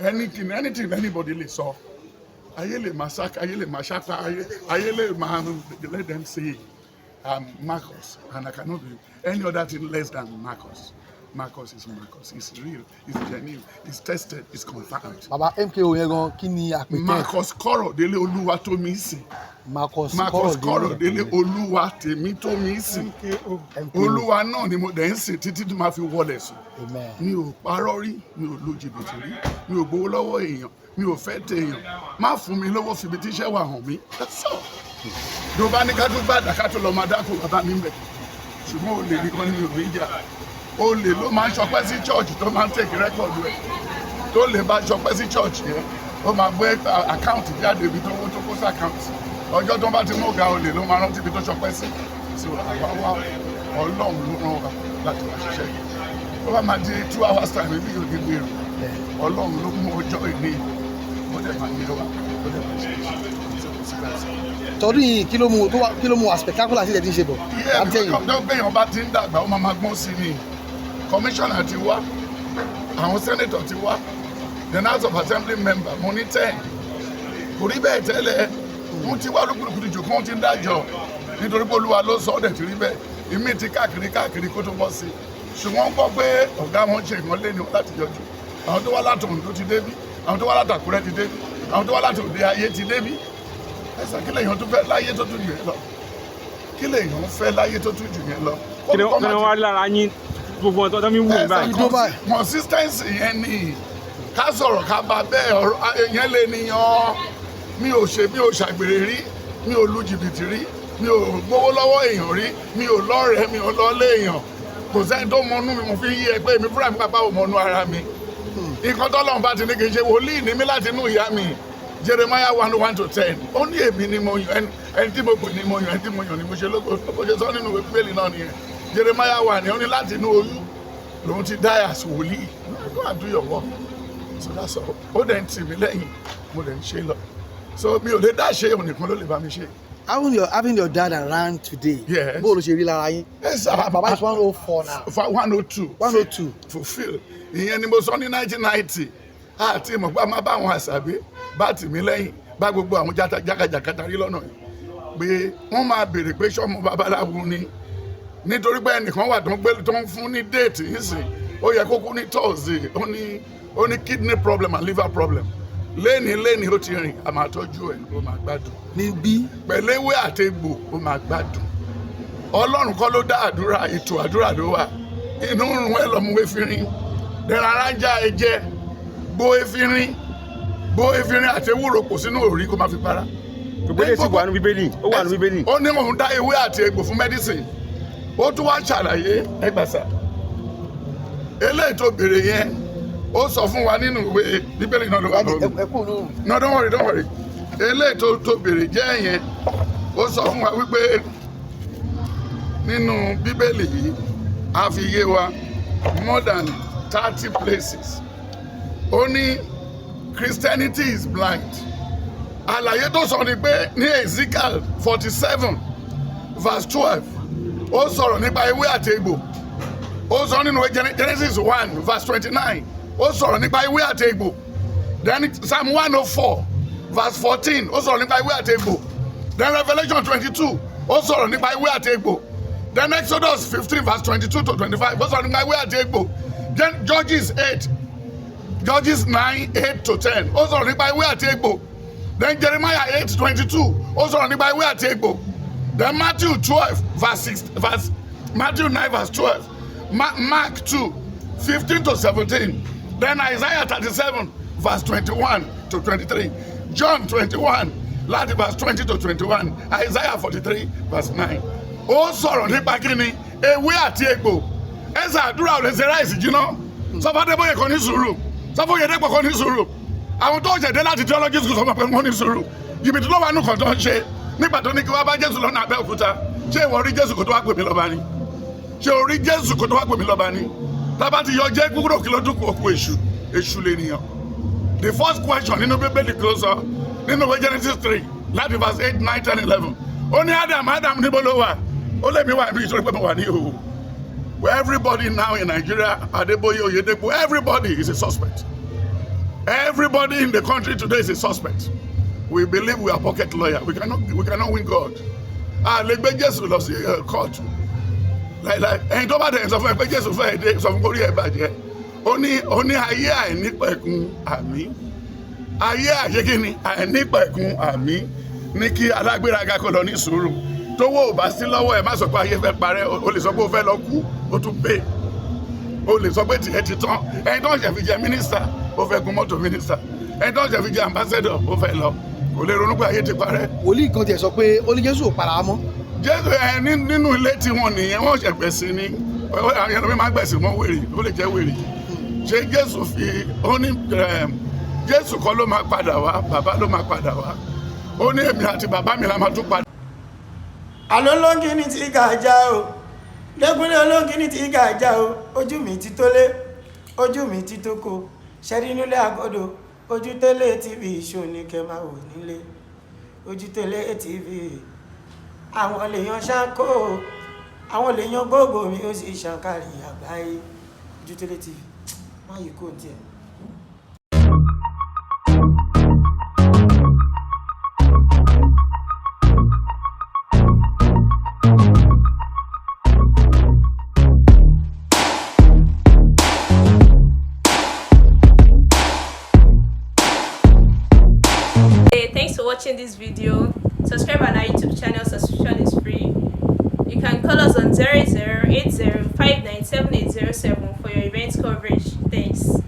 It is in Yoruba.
Anything, anything anybody lè sọ, ayé lè máa sáká, ayé lè máa ṣáká, ayé lè máa, let them say I'm Marcus and I cannot be any other thing less than Marcus. Marcus is Marcus. It's real, it's genuine, it's tested, it's confirmed. Bàbá, MKO yẹn gan, kí ni àpètẹ? Marcus Kọ̀rọ̀délé Olúwatómisìn. Marcus. Marcus Kọ̀rọ̀délé Olúwatómisìn. MKO. Olúwa náà ni mo dẹ̀ ń sìn títí tí màá fi wọlé sùn. Amen. Mi ò parọ́ rí, mi ò lu jìbìtì rí, mi ò gbowó lọ́wọ́ èèyàn, mi ò fẹ́ tẹ èèyàn. Má fún mi lówó, fìbí tíṣẹ́ wà hàn mí. That's all. Tó bá ní ká tún gbàdá, ká tún lọ máa dákò, bàbá mi ń bẹ̀. Ṣùgbọ́n olè nìkan ni mi ò ní jà. Olè ló máa ń ṣọpẹ́ sí church, tó máa ń take record rẹ̀. Tó lè bá ṣọpẹ́ sí church yẹn, ó máa gbé account jáde, ibi tó owó tó kó sí account. Ọjọ́ tó bá ti mú ọ̀gá olè ló máa rántí ibi tó ṣọpẹ́ sí. So àwa wá, Ọlọ́run ló rán wa láti wá ṣiṣẹ́ yìí. Ó bá máa di 2 hours time, ibi yóò ní gbèrò. Ọlọ́run ló mú ọjọ́ ìní, ó dẹ̀ máa yẹ wa, ó dẹ̀ máa ṣe é ṣe. Tọdún yìí, kí ló mú wa spectacular sí ẹ̀ tí ń ṣe bọ̀? I'm telling you. Tó gbẹ̀yàn bá ti ń dàgbà, ó máa máa gbọ́n sí ni. Commissioner ti wá, àwọn senator ti wá, the House of Assembly member mo ní 10. Kò rí bẹ́ẹ̀ tẹ́lẹ̀. Wọ́n ti wá lókùrùkùrù jù kí wọ́n ti ń dájọ́, nítorí pé Olúwa ló sọ ọ́ dẹ̀ ti rí bẹ́ẹ̀. Ìmí ti káàkiri káàkiri kó tó bọ́ sí i, ṣùgbọ́n gbọ́ pé ọ̀gá wọn ṣe ìkan lé ní wọn láti yọjú. Àwọn tó wá láti Oǹdó ti débí, àwọn tó wá láti Àkúrẹ́ ti débí, àwọn tó wá láti òde ayé ti débí. Ẹ̀sà, kí lèèyàn tún fẹ́ láyé tó tún jù yẹn lọ? Kí lèèyàn fẹ́ láyé tó tún jù yẹn lọ? Kí ni wọ́n wá lára yín, gbogbo wọn tó fi ń wù mí báyìí? Ìdó báyìí. Consistency yẹn ni ká sọ̀rọ̀, ká bá bẹ́ẹ̀. Ọ̀rọ̀ yẹn lè níyan. Mi ò ṣe, mi ò ṣàgbèrè rí, mi ò lu jìbìtì rí, mi ò gbowó lọ́wọ́ èèyàn rí, mi ò lọ́rẹ̀ẹ́, mi ò lọ́lé èèyàn. Kò sẹ́ni tó mọnú mi. Mo fi ń yí ẹ pé èmi fúnra mi pàpà ò mọnú ara mi. Nǹkan tọ́lọ́run bá ti ní kí n ṣe, wòlíì ní mí láti inú ìyá mi. Jeremiah 1:1 to 10, ó ní èmi ni mo yàn, ẹni tí mo pè ní mo yàn, ẹni tí mo yàn ni mo ṣe lógo. Bó ṣe sọ nínú ìwé Bíbélì náà nìyẹn. Jeremiah 1 ni ó ní láti inú oyún lòun ti dá as wòlíì. Go and do your work. So that's all. Ó dẹ̀ ń tì mí lẹ́yìn, mo dẹ̀ ń ṣe lọ. So mi ò lè dá ṣe, òun nìkan ló lè bá mi ṣe. Having your dad around today, Yes. bó ló ṣe rí lára yín? Yes, sir. Baba is 104 now. 102. 102. Fulfill ìyẹn ni mo sọ ní 1990 àti ìmọ̀ pé a máa bá àwọn àṣàbí bá tì mí lẹ́yìn, bá gbogbo àwọn jákàjàkàtà rí lọ́nà yìí, pé wọ́n máa béèrè pé sọ́mọ babaláwo ni, nítorí pé ẹnìkan wà tó ń gbé, tó ń fún ní date yìí, ó yẹ kó kú ní Thursday. Ó ní kidney problem and liver problem. Léni léni ó ti rìn, a máa tọ́jú ẹ̀, ó máa gbádùn. Níbí. Pẹ̀lú ewé àtegbò, ó máa gbádùn. Ọlọ́run kọ́ ló dá àdúrà, ètò àdúrà ló wà. Inú rùn ẹ, lọ mú efinrin dẹ̀rẹ̀, ara ń já ẹ jẹ, gbó efinrin, gbó efinrin àti ewúro pò sínú òrí, kó máa fi para. Gbogbo ilé sì wà ní Bíbélì, ó wà ní Bíbélì. Ó ní òun dá ewé àti egbò fún medicine. Ó tún wá ṣàlàyé ẹgbàsà eléyìí tó béèrè yẹn. Ó sọ fún wa nínú ìwé Bíbélì náà ló wà lọ́wọ́ mi. Ẹ kú lóhùn. No, don't worry, don't worry. Eléyìí tó béèrè jẹ́ yẹn, ó sọ fún wa wípé nínú Bíbélì yìí, a fi yé wa more than 30 places. Ó ní Christianity is blind. Àlàyé tó sọ ni pé ní Ezekiel 47 verse 12, ó sọ̀rọ̀ nípa ewé àti egbò. Ó sọ nínú Genesis 1 verse 29, ó sọ̀rọ̀ nípa ewé àti egbò. Then Psalm 104 verse 14, ó sọ̀rọ̀ nípa ewé àti egbò. Then Revelation 22, ó sọ̀rọ̀ nípa ewé àti egbò. Then Exodus 15 verse 22 to 25, ó sọ̀rọ̀ nípa ewé àti egbò. Then Judges 8, Judges 9:8 to 10, ó sọ̀rọ̀ nípa ewé àti egbò. Then Jeremiah 8:22, ó sọ̀rọ̀ nípa ewé àti egbò. Then Matthew 12 verse 6, verse Matthew 9 verse 12, Mark 2:15 to 17, then Isaiah 37 verse 21 to 23, John 21 láti verse 20 to 21, Isaiah 43 verse 9. Ó sọ̀rọ̀ nípa kíni? Ewé àti egbò. Ẹsẹ̀ àdúrà ò lè ṣe rice jiná. Sọfọdébóyè kò ní sùúrù, sọfọyèdèpọ̀ kò ní sùúrù. Àwọn tó ṣẹ̀dé láti theology school sọ pé wọ́n ní sùúrù. Jìbìtì ló wà nù kàn tó ń ṣe nígbà tó ní kí wọ́n bá Jésù lọ́nà Abẹ́òkúta. Ṣé ìwọ rí Jésù kó tó wá pè mí lọ́ba ni? Ṣé o rí Jésù kó tó wá pè mí lọ́ba ni? Tábà ti yọ jẹ́ kúrò, kí ló dún kú? Èṣù, èṣù lè nìyàn. The first question nínú Bíbélì, kí ló sọ nínú ìwé Genesis 3 láti verse 8, 9, 10, 11? Ó ní, "Adam, Adam, níbo ló wà?" Ó lé mi wà níbi ìṣòro pé mo wà ní ìhòòhò. Everybody now in Nigeria, Adeboye, Oyedepo, everybody is a suspect. Everybody in the country today is a suspect. We believe we are pocket lawyer. We cannot win God. A lè gbé Jésù lọ sí court láìláì. Ẹni tó bá dẹ̀ sọ fún ẹ pé Jésù fẹ́ dé, sọ fún kórí ẹ bàjẹ́. Ó ní ayé àìnípẹ̀kun, àmín. Ayé àṣekínni àìnípẹ̀kun, àmín. Ní kí alágbéraga kó lọ ní sùúrù. Tówó ò bá sí lọ́wọ́ ẹ, má sọ pé ayé fẹ́ parẹ́. O lè sọ pé o fẹ́ lọ kú, ó tún pè. O lè sọ pé tiẹ̀ ti tán. Ẹni tó ń ṣe fi jẹ mínísítà, ó fẹ́ gun mọ́tò mínísítà. Ẹni tó ń ṣe fi jẹ ambassador, ó fẹ́ lọ. Kò lè ronú pé ayé ti parẹ́. Wòlíì kan tiẹ̀ sọ pé ó ní Jésù ò para mọ́. Jésù ẹ nínú ilé tí wọn nìyẹn, wọn ṣe gbẹ̀sìn ni. Àwọn ẹlòmíín máa ń gbẹ̀sìn mọ́ wèrè, ó lè jẹ́ wèrè. Ṣé Jésù fi ó ní Jésù kọ́ ló máa padà wá, bàbá ló máa padà wá. Ó ní èmi àti bàbá mi la máa tún padà. Àlọ́ olóńgìní tí gàjà o, lẹ́kúnlé olóńgìní tí gàjà o. Ojú mi ti tó lé, ojú mi ti tó ko ṣẹ́rí nílé àgọ́dọ̀. Ojú tẹ́lẹ̀ TV ṣò ní kẹ́ máa wò nílé. Ojú tẹ́lẹ̀ TV, àwọn lèèyàn ṣáńkó, àwọn lèèyàn gbogbo mi, ó sì ṣàǹkàrí àgbáyé. Ojú tẹ́lẹ̀ TV, má yìí kò tiẹ̀. Hey, thanks for watching this video. Subscribe on our YouTube channel. Subscription is free. You can call us on 0080 for your event coverage. Thanks.